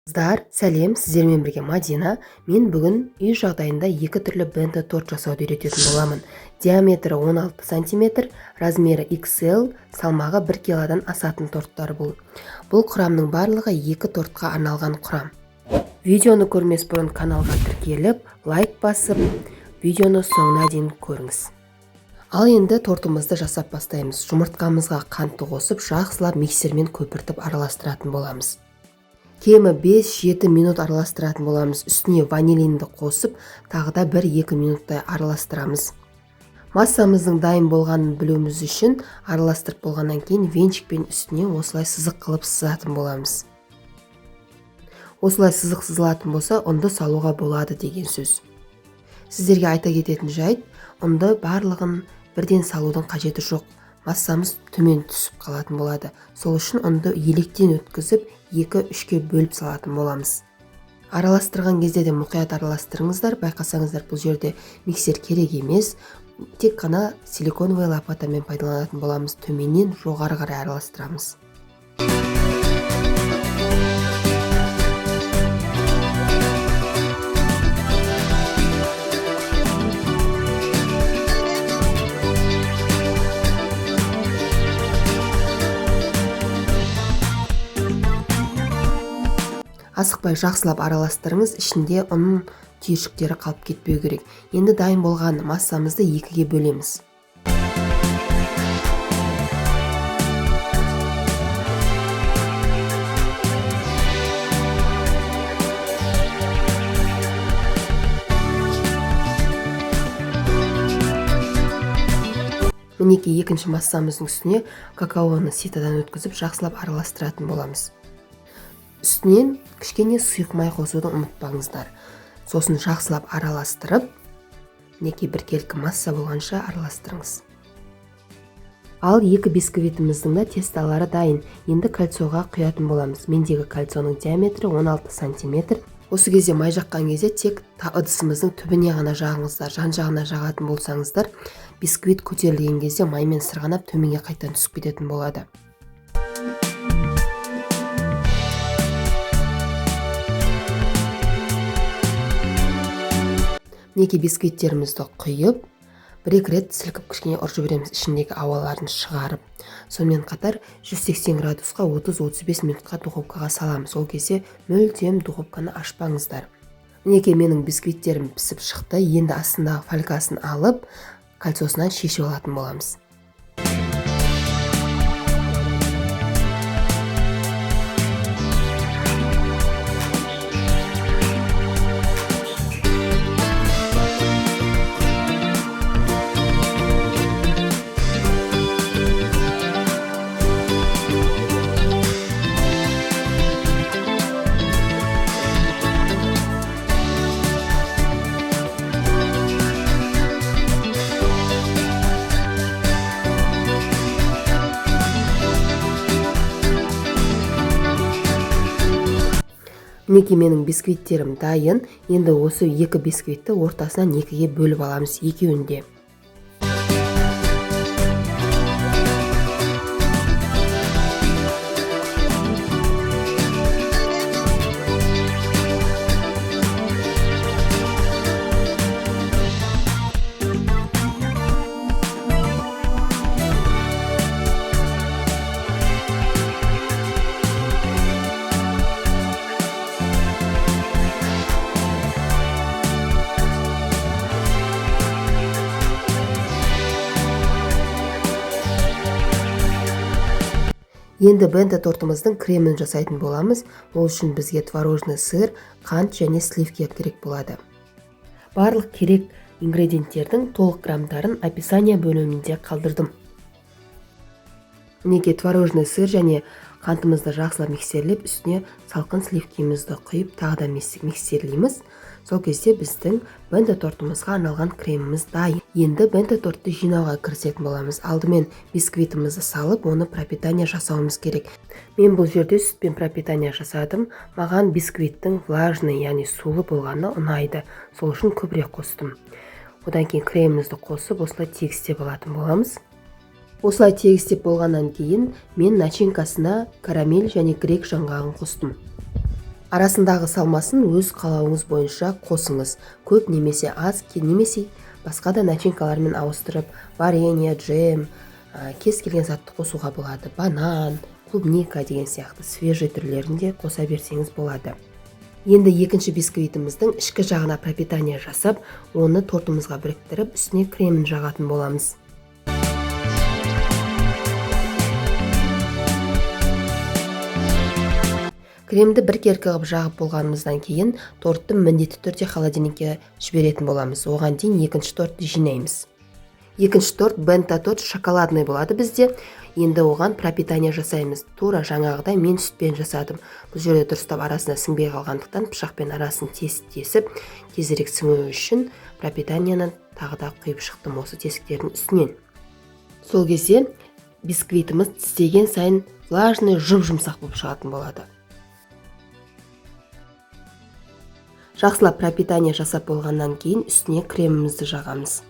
Қыздар, сәлем, сіздермен бірге Мадина. Мен бүгін үй жағдайында екі түрлі бенто торт жасауды үйрететін боламын. Диаметрі 16 сантиметр, размері XL, салмағы 1 килодан асатын торттар бұл. Бұл құрамның барлығы екі тортқа арналған құрам. Видеоны көрмес бұрын каналға тіркеліп, лайк басып, видеоны соңына дейін көріңіз. Ал енді тортымызды жасап бастаймыз. Жұмыртқамызға қантты қосып, жақсылап миксермен көпіртіп араластыратын боламыз. Кемі 5-7 минут араластыратын боламыз. Үстіне ванилинді қосып, тағы да 1-2 минуттай араластырамыз. Массамыздың дайын болғанын білуіміз үшін араластырып болғаннан кейін венчикпен үстіне осылай сызық қылып сызатын боламыз. Осылай сызық сызылатын болса, ұнды салуға болады деген сөз. Сіздерге айта кететін жайт, ұнды барлығын бірден салудың қажеті жоқ. Массамыз төмен түсіп қалатын болады. Сол үшін ұнды електен өткізіп, 2-3-ке бөліп салатын боламыз. Араластырған кезде де мұқият араластырыңыздар. Байқасаңыздар, бұл жерде миксер керек емес. Тек қана силиконовый лопатамен пайдаланатын боламыз. Төменнен жоғары қарай араластырамыз. Асықпай жақсылап араластырыңыз, ішінде ұн түйіршіктері қалып кетпеу керек. Енді дайын болған массамызды екіге бөлеміз. Мінекей, екінші массамыздың үстіне какаоны ситадан өткізіп, жақсылап араластыратын боламыз. Үстінен кішкене сұйық май қосуды ұмытпаңыздар. Сосын жақсылап араластырып, мінекей, біркелкі масса болғанша араластырыңыз. Ал екі бисквитіміздің де тесталары дайын. Енді кольцоға құятын боламыз. Мендегі кольцоның диаметрі 16 сантиметр. Осы кезде май жаққан кезде тек ыдысымыздың түбіне ғана жағыңыздар. Жан-жағына жағатын болсаңыздар, бисквит көтерілген кезде маймен сырғанап төменге қайтадан түсіп кететін болады. Мінекей, бисквиттерімізді құйып, бір-екі рет сілкіп кішкене ұрып жібереміз, ішіндегі ауаларын шығарып. Сонымен қатар 180 градусқа 30-35 минутқа духовкаға саламыз. Ол кезде мүлдем духовканы ашпаңыздар. Мінекей, менің бисквиттерім пісіп шықты. Енді астындағы фольгасын алып, кольцосынан шешіп алатын боламыз. Мінекей, менің бисквиттерім дайын. Енді осы екі бисквитті ортасынан екіге бөліп аламыз, екеуін де. Енді бенто тортымыздың кремін жасайтын боламыз. Ол үшін бізге творожный сыр, қант және сливки керек болады. Барлық керек ингредиенттердің толық граммдарын описание бөлімінде қалдырдым. Мінекей, творожный сыр және қантымызды жақсылап миксерлеп, үстіне салқын сливкимізді құйып, тағы да миксерлейміз. Сол кезде біздің бенто тортымызға арналған креміміз дайын. Енді бенто тортты жинауға кірісетін боламыз. Алдымен бисквитімізді салып, оны пропитание жасауымыз керек. Мен бұл жерде сүтпен пропитание жасадым. Маған бисквиттің влажный, яғни сулы болғаны ұнайды. Сол үшін көбірек қостым. Одан кейін кремімізді қосып, осылай тегістеп алатын боламыз. Осылай тегістеп болғаннан кейін мен начинкасына карамель және грек жаңғағын қостым. Арасындағы салмасын өз қалауыңыз бойынша қосыңыз. Көп немесе аз, немесе басқа да начинкалармен ауыстырып, варенье, джем, кез келген затты қосуға болады. Банан, клубника деген сияқты свежий түрлерін де қоса берсеңіз болады. Енді екінші бисквитіміздің ішкі жағына пропитание жасап, оны тортымызға біріктіріп, үстіне кремін жағатын боламыз. Кремді біркелкі қылып жағып болғанымыздан кейін тортты міндетті түрде холодильникке жіберетін боламыз. Оған дейін екінші тортты жинаймыз. Екінші торт бенто торт шоколадный болады бізде. Енді оған пропитание жасаймыз. Тура жаңағыдай мен сүтпен жасадым. Бұл жерде дұрыстап арасына сіңбей қалғандықтан пышақпен арасын тесіп-тесіп, тезірек сіңуі үшін пропитанияны тағы да құйып шықтым осы тесіктердің үстінен. Сол кезде бисквитіміз тістеген сайын влажный, жұп-жұмсақ болып шығатын болады. Жақсылап пропитание жасап болғаннан кейін үстіне кремімізді жағамыз.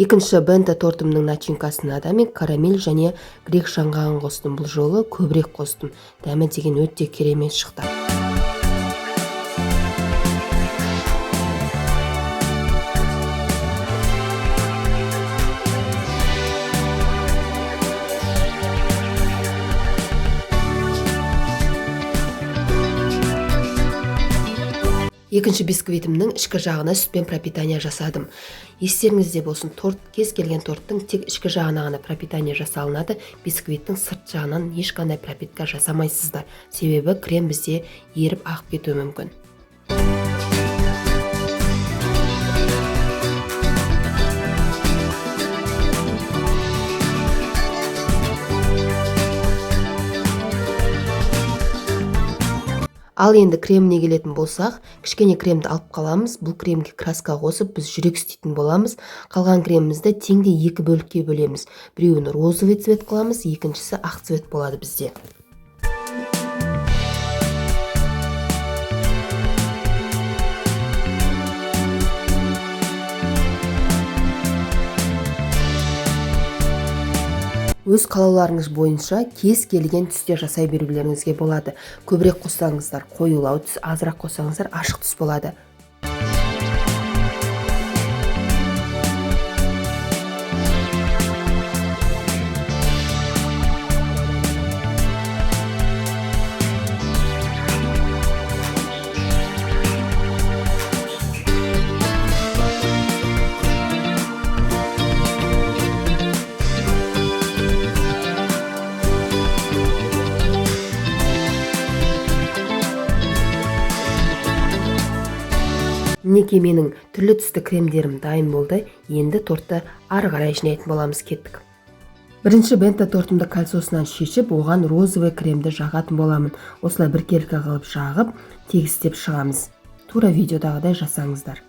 Екінші бенто тортымның начинкасына да мен карамель және грек шаңғағын қостым. Бұл жолы көбірек қостым. Дәмі деген өте керемет шықты. Екінші бисквитімнің ішкі жағына сүтпен пропитание жасадым. Естеріңізде болсын, кез келген торттың тек ішкі жағына ғана пропитание жасалынады. Бисквиттің сырт жағынан ешқандай пропитка жасамайсыздар. Себебі крем бізде еріп ағып кетуі мүмкін. Ал енді креміне келетін болсақ, кішкене кремді алып қаламыз. Бұл кремге краска қосып, біз жүрек істейтін боламыз. Қалған кремімізді теңдей екі бөлікке бөлеміз. Біреуін розовый цвет қыламыз, екіншісі ақ цвет болады бізде. Өз қалауларыңыз бойынша кез келген түсте жасай берулеріңізге болады. Көбірек қоссаңыздар қоюлау түс, азырақ қоссаңыздар ашық түс болады. Мінекей менің түрлі түсті кремдерім дайын болды. Енді тортты ары қарай жинайтын боламыз, кеттік. Бірінші бенто тортымды кольцосынан шешіп, оған розовый кремді жағатын боламын. Осылай біркелкі қылып жағып, тегістеп шығамыз. Тура видеодағыдай жасаңыздар.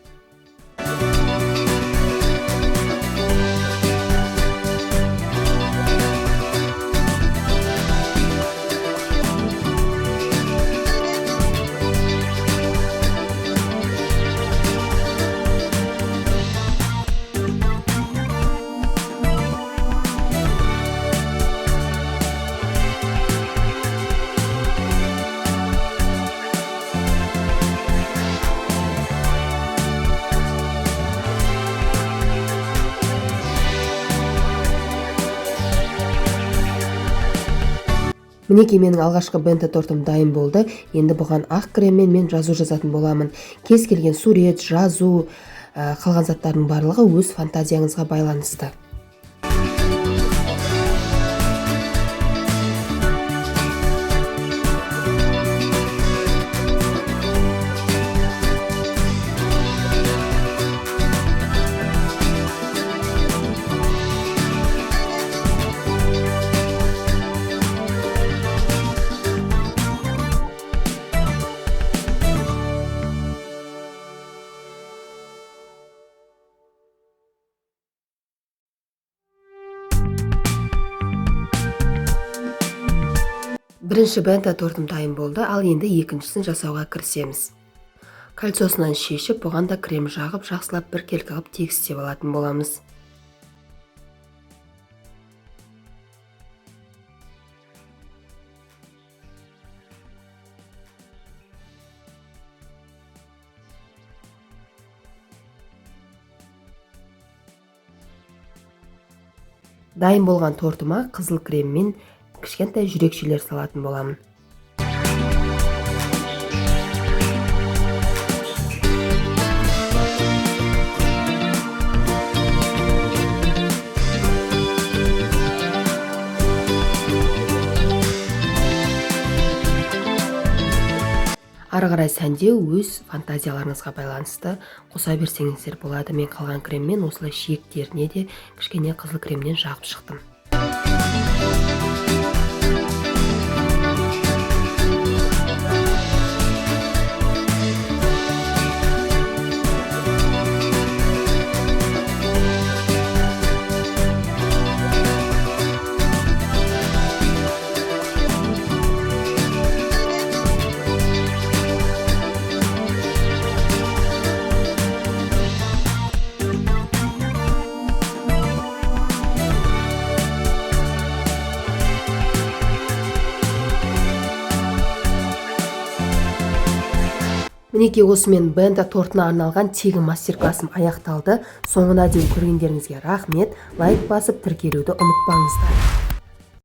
Мінекей менің алғашқы бенто тортым дайын болды. Енді бұған ақ креммен мен жазу жазатын боламын. Кез келген сурет, жазу, қалған заттардың барлығы өз фантазияңызға байланысты. Бірінші бенто тортым дайын болды, ал енді екіншісін жасауға кірісеміз. Кольцосынан шешіп, бұған да крем жағып, жақсылап біркелкі қылып тегістеп алатын боламыз. Дайын болған тортыма қызыл креммен кішкентай жүрекшелер салатын боламын. Ары қарай сәндеу өз фантазияларыңызға байланысты қоса берсеңіздер болады. Мен қалған креммен осылай шиектеріне де кішкене қызыл кремнен жағып шықтым. Мінекей, осымен бенто тортына арналған тегін мастер-классым аяқталды. Соңына дейін көргендеріңізге рахмет. Лайк басып, тіркелуді ұмытпаңыздар.